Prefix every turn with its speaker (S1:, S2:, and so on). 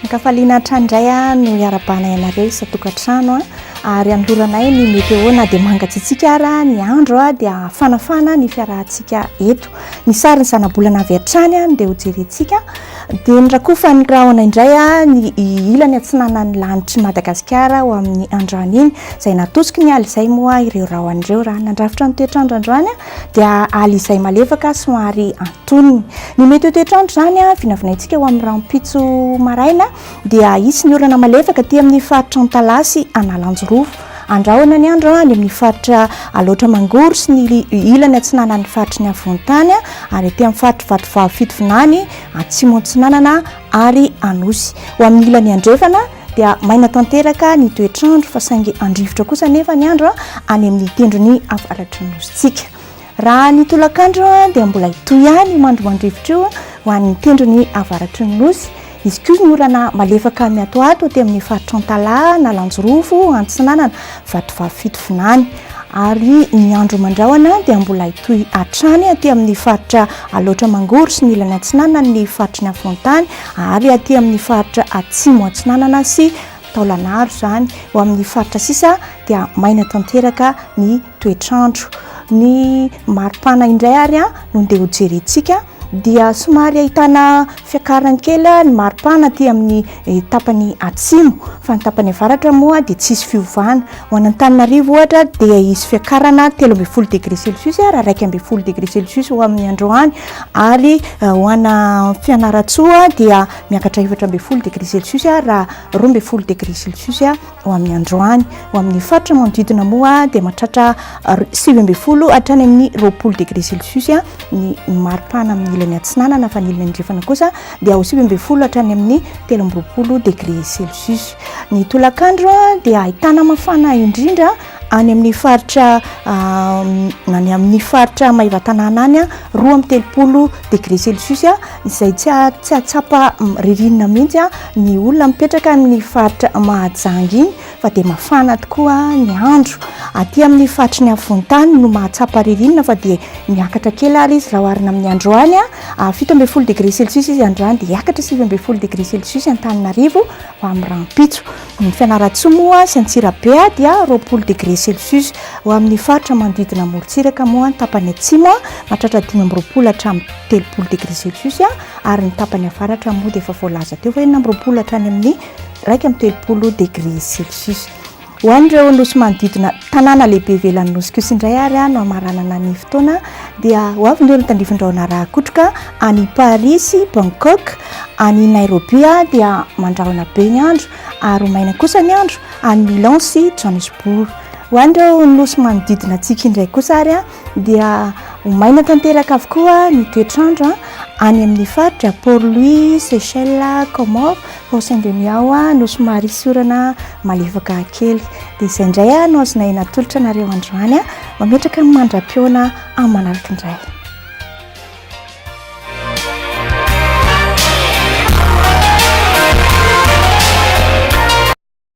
S1: Ankafaliana hatrany indray no iarahabana ianareo isan-tokantrano ary anoloranay ny météo na dia mangatsiatsiaka ara ny andro dia hafanafana ny fiarahantsika eto. Ny sarin'ny zanabolana avy hatrany no dia hojerentsika dia ny rakofan'ny rahona indray ny ilany atsinanan'ny lanitr'i Madagasikara ho amin'ny androany iny izay natosiky ny ala izay moa ireo rahona ireo raha nandrafitra ny toetr'andro androany dia ala izay malefaka somary antonony. Ny mety ho toetr'andro izany, vinavinaintsika ho amin'ny rahampitso maraina dia hisy ny orana malefaka aty amin'ny faritra Antalaha sy Analanjirofo. Andrahona ny andro any amin'ny faritra Alaotra Mangoro sy ny ilany atsinanan'ny faritry ny afovoan-tany ary aty amin'ny faritry Vatovavy Fitovinany, Atsimo Atsinanana ary Anosy. Ho amin'ny ilany andrefana dia maina tanteraka ny toetr'andro fa saingy handrivotra kosa anefa ny andro any amin'ny tendrony avaratry ny nosintsika. Raha ny tolakandro dia mbola hitohy ihany io mandrimandrivotra io ho an'ny tendrony avaratry ny nosy. Hisy koa ny orana malefaka miatoato aty amin'ny faritra Antalaha, Analanjirofo, Antsinanana, Vatovavy Fitovinany. Ary ny andro mandrahona dia mbola hitohy hatrany aty amin'ny faritra Alaotra Mangoro sy ny ilany atsinanan'ny faritry ny afovoan-tany ary aty amin'ny faritra atsimo atsinanana sy Taolagnaro izany. Ho amin'ny faritra sisa dia maina tanteraka ny toetr'andro. Ny maripana indray ary no ndeha hojerentsika dia somary ahitana fiakarany kely ny maripana aty amin'ny tapany atsimo fa ny tapany avaratra moa dia tsisy fiovana. Ho an'Antananarivo ohatra dia hisy fiakarana 13 degré celsius raha 11 degré celsius ho amin'ny androany ary ho ana Fianarantsoa dia miakatra 14 degré celsius raha 12 degré celsius ho amin'ny androany. Ho amin'ny faritra manodidina moa dia mahatratra 19 hatrany amin'ny 20 degré celsius ny maripana amin'ny ilany atsinanana fa ny ilany andrefana kosa dia ho 19 hatrany amin'ny 23 degré celsius. Ny tolakandro dia ahitana mafana indrindra any amin'ny faritra any amin'ny faritra Maevatanàna any 32 degré celsius izay tsy tsy hahatsapa ririnina mihitsy ny olona mipetraka amin'ny faritra Mahajanga iny fa dia mafana tokoa ny andro. Aty amin'ny faritry ny afovoan-tany no mahatsapa ririnina fa dia miakatra kely ary izy raha oharina amin'ny androany. 17 degré celsius izy androany dia hiakatra 19 degré celsius Antananarivo ho amin'ny rahampitso. Ny Fianarantsoa moa sy Antsirabe dia 20 degré celsius. Ho amin'ny faritra manodidina morontsiraka moa ny tapany atsimo mahatratra 25 hatramin'ny 30 degré celsius ary ny tapany avaratra moa dia efa voalaza teo fa 26 hatrany amin'ny 31 degré celsius. Ho an'ireo nosy manodidina tanàna lehibe ivelan'ny nosy kosa indray ary no hamaranana ny fotoana dia ho avy ny olon-tandrifin-drahona rahakotroka any Paris sy Bangkok, any Nairobi dia mandrahona be ny andro ary ho maina kosa ny andro any Milan sy Johannesburg. Ho an'ireo nosy manodidina antsika indray kosa ary dia ho maina tanteraka avokoa ny toetr'andro any amin'ny faritra Port Louis, Seychelles, Comores, Port Saint Denis ao no somary hisy orana malefaka kely. Dia izay indray no azonay natolotra anareo androany. Mametraka ny mandra-pihaona amin'ny manaraka indray.